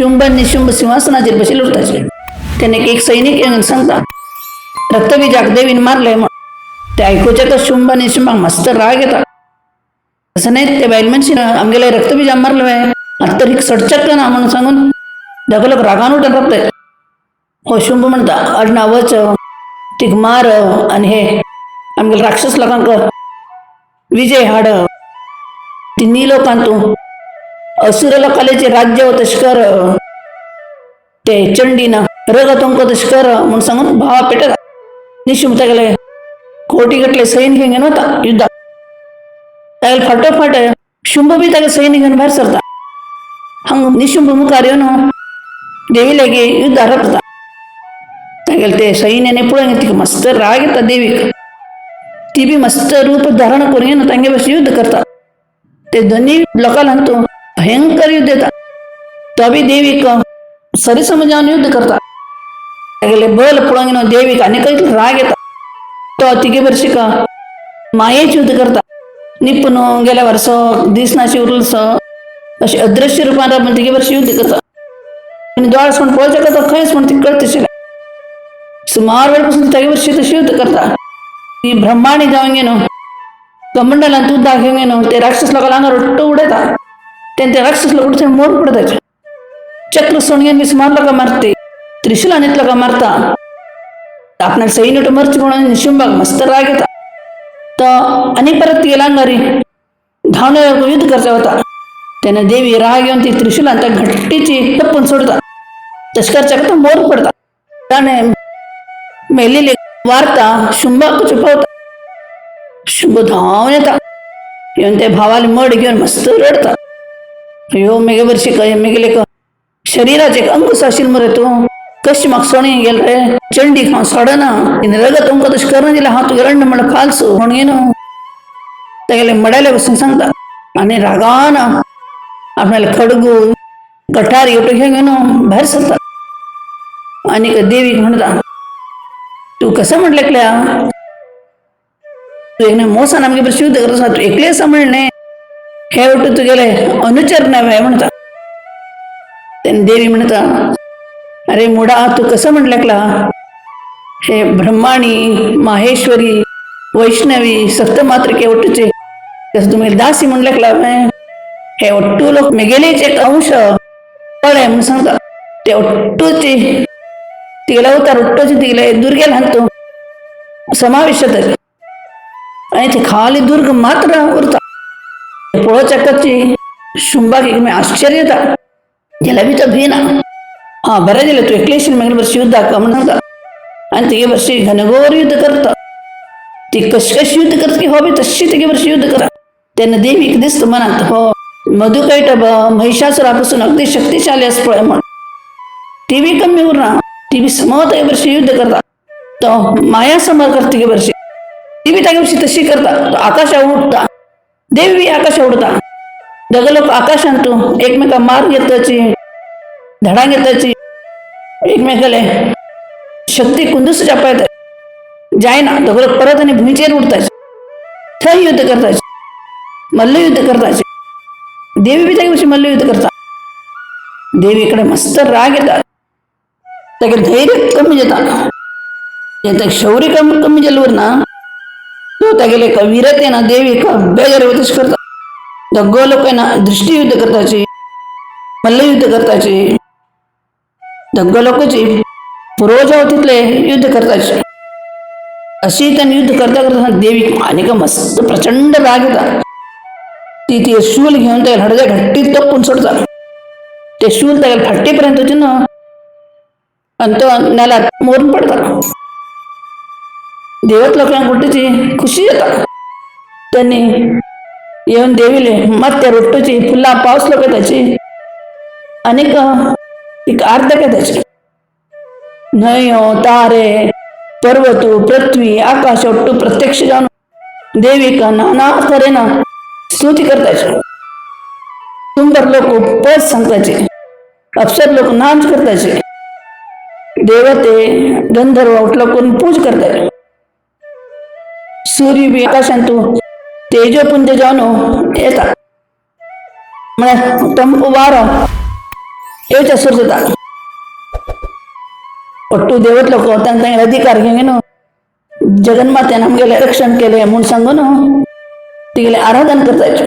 शुंभ आनी निशुंभ सिंहासनाचेर बशिल्ले उरताचे. तेन्ना एक सैनीक येवन सांगता, रक्तबीजाक देवीन मारले म्हण. ते आयकुचे तर शुंभ आनी निशुंभाक मस्त राग येता. तसं नाही, ते बायल मनशीन आमगेले रक्तबीजाक मारले, आतां तर एक सडचक ना म्हणून सांगून दोग लोक रागान उठून राबताय. हो शुंभ म्हणटा, अडना वच, तिका मार आनी हे आमगेले राक्षस लोकांक विजय हाड, तिन्ही लोकांत तूं असुर लोकांचे जे राज्य हो तशें कर, ते चंडीन रगत तुमकां तशें कर म्हूण सांगून भावा पेटयता. निशुंभ तागेले कोटी गटले सैन्य घेवन वता युद्धाक. तागेले फाटोफाट शुंभ बी तागे सैन्य घेवन भायर सरता. हांगा निशुंभ मुखार येवन देवी लागीं युद्ध आरंभता. तागेले ते सैन्याने पळोवन तिका मस्त राग येता देवीक. ती बी मस्त रूप धारण करून येवन तांगे बस युद्ध करता. ते दोन्ही लोकांना तो भयंकर युद्ध येता. तो बी देवीक सरी समजावन युद्ध करता. तागेले बल पळोवन येवन देवीक आनी राग येता. तो तिगे बरशीक मायेच युद्ध करता. निपून गेल्या वर्सो दिसनाशी उरलसो अशें अदृश्य रुपान रावन तिगे बरशी युद्ध करता. आनी दोळे सोडून पळोवचें तो खंयच म्हण ती कळत. सुमार वेळ पासून तागे बरशी तशी युद्ध करता. ती ब्रह्मांडी जावन घेवन कमंडलान उदक घेवन घेवन ते राक्षस लोकांक हांगा रोट्टो उडयता. तेन्ना ते राक्षस लोक उडचे मोर पडताचे. चक्र सोडून घेवन बी सुमार लोकां मारते, त्रिशूलान लोकां मारता. आपणाक सैन्य मरचे म्हणून निशुंभाक मस्त राग येता. तो आनी परत तिगेल्या अंगारी धांवणे युद्ध करता वता. तेन्ना देवी राग येवन ती त्रिशूलान त्या घट्टीची टप्पून सोडता. तशें करच्याक तो मोर पडता. ताणें मेलेली वार्ता शुंभाक पावता. शुंभ धांवन येता, येवन ते भावाले मड घेवन मस्त रडता. ह्यो मेगे बरशी मेगेले शरीराचे एक अंग आशिल्लो मरे तूं, कशी म्हाका सोणी गेल रे, चंडीक हांव सोडना, रगत तुमकां तशें करून दिलें हांव तुगे रण्ण म्हणल्यार फाल्सू म्हणून न्हू तागेले मड्याले बसून सांगता. आनी रागान आपणाले खडगू कठार एवटो घेवन घेवन भायर सरता आनी देवीक म्हणटा, तूं कसं म्हणलें एकल्या, तूं एकने मोसान आमगे बरें युद्ध करत आसा, तूं एकले आसा म्हणलें, हे वटू तुगेले अनुचर नव्हे म्हणटा. तेन्ना देवी म्हणटा, अरे मुडा, तूं कसं म्हणलें एकला, हे ब्रह्माणी माहेश्वरी वैष्णवी सप्तमातृके ಒಟ್ಟುचे तसं तुम्ही दासी म्हणलें एकला, हे ಒಟ್ಟು लोक मेगेलेच एक अंश कळ्ळें म्हणून सांगता. ते ಒಟ್ಟುची तिगेले अवतार ಒಟ್ಟುची तिगेले दुर्गेल हांतू समावेश जाता आनी ते खाली दुर्ग मात्र उरता. पळोवच्याकची शुंभाक एक आश्चर्य येता. गेल्या बी तो भिना. हा, बरें जालें, तूं एकलेशील मेगेले बरशी युद्धाक म्हणून सांगता. आनी तिगे बरशी घनघोर युद्ध करता. ती कशी कशी युद्ध करता की हो बी तशी तिगे बरशी युद्ध करता. तेन्ना देवीक दिसता मनात, हो मधुकैटभ महिषासुरापासून अगदी शक्तिशाली आसा पळय म्हण. ती बी कमी उरना, ती बी समो तागे बरशी युद्ध करता. तो माया समर करता तिगे बरशी, ती बी तागे बरशी तशी करता. तो आकाशा उडटा, देवी बी आकाशा उडता. दोग लोक आकाशांत एकमेका मार घेताची, धडा घेताची, एकमेकाले शक्ती कुंदूस चापायता जायना. दोग लोक परत आनी भुंयचेर उडताचे, थंय युद्ध करताचे, मल्लयुद्ध करताचे. देवी बी तागे बशी मल्लयुद्ध करता. देवीकडे मस्त राग येता. तागे धैर्य कमी जाता, तागे शौर्य कमी कमी जालें उरना. तो तागेले वीरतेन देवीक बेजार तशें करता. दोगो लोक ना दृष्टी युद्ध करताची, मल्लयुद्ध करताची, दोगो लोकांची पूर्वज तितले युद्ध करताचे. अशी त्यांनी युद्ध करता करता देवी आनी मस्त प्रचंड राग येता. ती ती शूल घेवन त्या हडद्या घट्टी तोपून सोडता. ते शूल तागेले फाटीपर्यंत वचून ना आनी तो नेल्यार मरून पडता. देवत लोकांक कुठेची खुशी जाता. त्यांनी येवन देवीले मात्या रोट्टोची फुलां पावस लोक येताची आनीक एक अर्द येताची. न्हंयो, तारे, पर्वत, पृथ्वी, आकाश ಒಟ್ಟು प्रत्यक्ष जावन देवीक नाना तरेन स्तुती करताचे. सुंदर लोक पद सांगताचे, अप्सर लोक नाच करताचे, देवते गंधर्व उठलो करून पूज करताचे. सूर्य बी आकाशांतू तेजोपुंज जावन येता, म्हळ्यार तंप वारो. येवचे सुरू जाता. ಒಟ್ಟು ದೇವತ್ लोक तांकां अधिकार घेवन जगन्मातेन आमगेलें रक्षण केलें म्हूण सांगून तिगेलें आराधन करताचे.